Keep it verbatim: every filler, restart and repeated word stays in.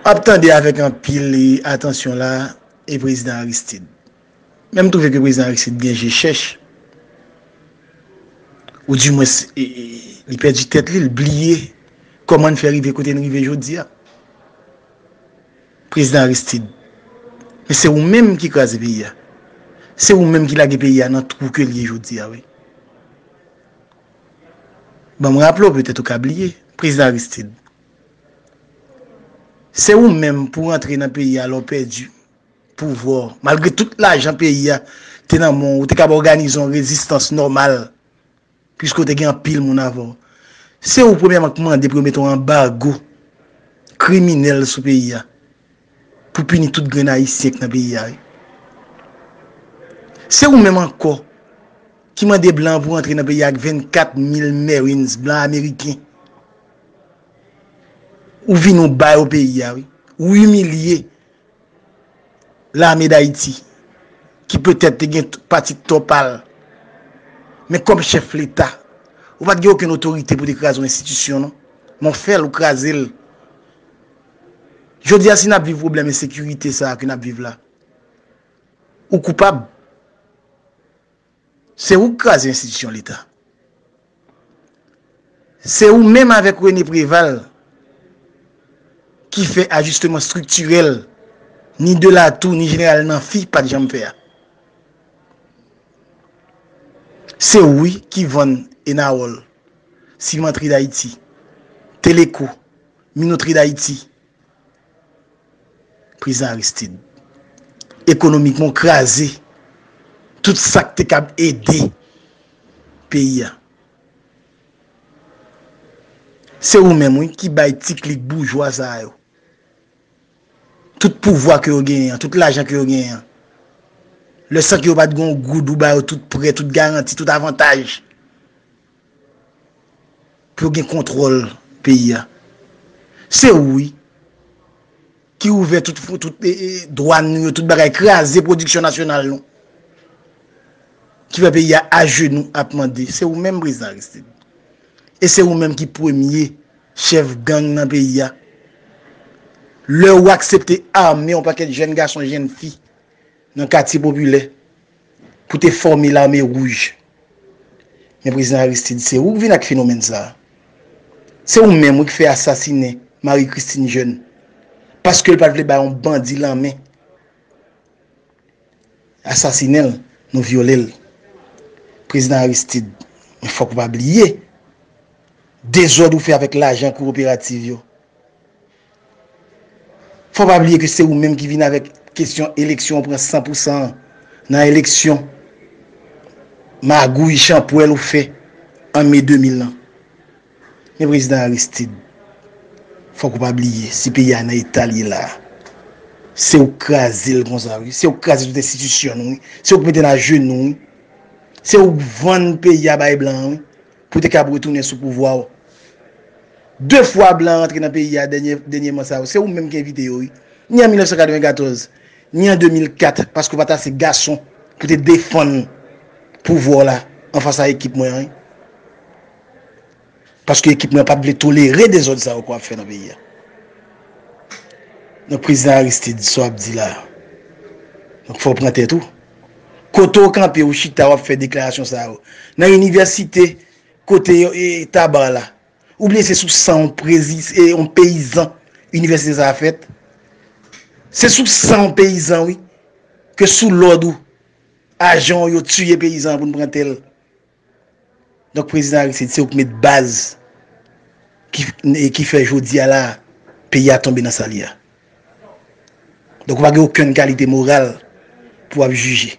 Ap tande avèk anpil atansyon la e prezidan Aristide. Men m twouve ke prezidan Aristide gen je chèch. Ou di mwens, e, e, li pèdi tèt li, li bliye kòman n fè rive kote n rive jodi a. Prezidan Aristide, men se ou menm ki kraze peyi a. Se ou menm ki lage peyi a nan twou ke l ye jodi a, wi. Ban m raple w, petèt ou ka bliye. Prezidan Aristide, se ou menm pou rantre nan peyi a lè w pèdi pouvwa w. Malgre tout lajan peyi a te nan men w, ou te kab òganize yon rezistans nòmal, piske w te gen anpil moun avè w. Se ou premyèman k mande pou yo mete yon anbago kriminèl sou peyi a, pou pini tout grenn Ayisyen k nan peyi a, wi. Se ou menm ankò ki mande blan pou rantre nan peyi a ak vennkat mil Marines blan ameriken. Ou vini, ou ba yo peyi a, wi. Ou imilye Lame Dayiti, ki petèt te gen t-, pati tò pa l. Men kòm chèf Leta, ou pa t gen okenn otorite pou te kraze yon enstitisyon, non. Men w fè l, ou kraze l. Jodi a, si n ap viv pwoblèm ensekirite sa a ke n ap viv la, ou koupab. Se ou k kraze enstitisyon Leta. Se ou menm avèk René Préval ki fè ajisteman estriktirèl, ni de Latou, ni jeneral Namphy pa t janm fè a. Se ou, wi, ki vann Enawòl, Simantri Dayiti, Teleko, Minotri Dayiti, Prezidan Aristide. Ekonomikman, w kraze tout sa k te kab ede peyi a. Se ou menm, wi, ki bay ti klik boujwa sa yo tout pouvwa ke yo genyen an, tout lajan ke yo genyen an. Lè san ke yo pa t gen yon goud, ou ba yo tout prè, tout garanti, tout avantaj pou yo gen kontwòl peyi a. Se ou, wi, ki ouvè tout, tout, e, e, dwàn nou yo, tout bagay, kraze pwodiksyon nasyonal nou, ki fè peyi a ajenou ap mande. Se ou menm, Prezidan Aristide. E se ou menm ki premye chèf gang nan peyi a. Lè ou aksepte ame yon pakèt jèn gason, jèn fi nan katye popilè pou te fòme Lame Wouj. Men Prezidan Aristide, se ou k vin ak fenomèn sa a. Se ou menm, wi, k fè asasinen Marie Christine Jeune, paske l pa t vle bay yon bandi lanmen. Asasinen l, nou vyole l. Prezidan Aristide, men fòk ou pa bliye dezòd ou fè avèk lajan kooperativ yo. Fò pa bliye ke se ou menm ki vin avèk kesyon eleksyon, ou pran san pou san an nan eleksyon, magouy, chanpwèl ou fè an me de mil lan. Men Prezidan Aristide, fòk ou pa bliye, si peyi a nan eta l ye la a, se ou k kraze l konsa, wi. Se ou k kraze tout enstitisyon nou, wi. Se ou k mete n ajenou, wi. Se ou k vann peyi a bay blan an, wi, pou te kab retounen sou pouvwa w. De fwa blan rantre nan peyi a dènye, dènyèman sa yo, se ou menm ki envite yo, wi. Ni an mil nèf san katrevenkatòz, ni an de mil kat, paske w pa t ase gason pou te defann pouvwa w la anfas a ekip mwen an, wi. Paske ekip mwen pa t vle tolere dezòd sa yo ke w ap fè nan peyi a. Donk, Prezidan Aristide, sa w ap di la a, donk, fò w pran tèt ou. Kote w kanpe, ou chita, w ap fè deklarasyon sa yo. Nan inivèsite, kote yo, e, Taba la. Ou bliye se sou san yon prezi-, e, yon peyizan inivèsite sa a fèt. Se sou san yon peyizan, wi, ke sou lòd ou, ajan w yo tiye peyizan an pou n pran tè l. Donk, Prezidan Aristide, se ou k met baz ki, e ki fè jodi a la, peyi a tonbe nan sa l ye a. Donk, ou pa gen okenn kalite moral pou w ap jije.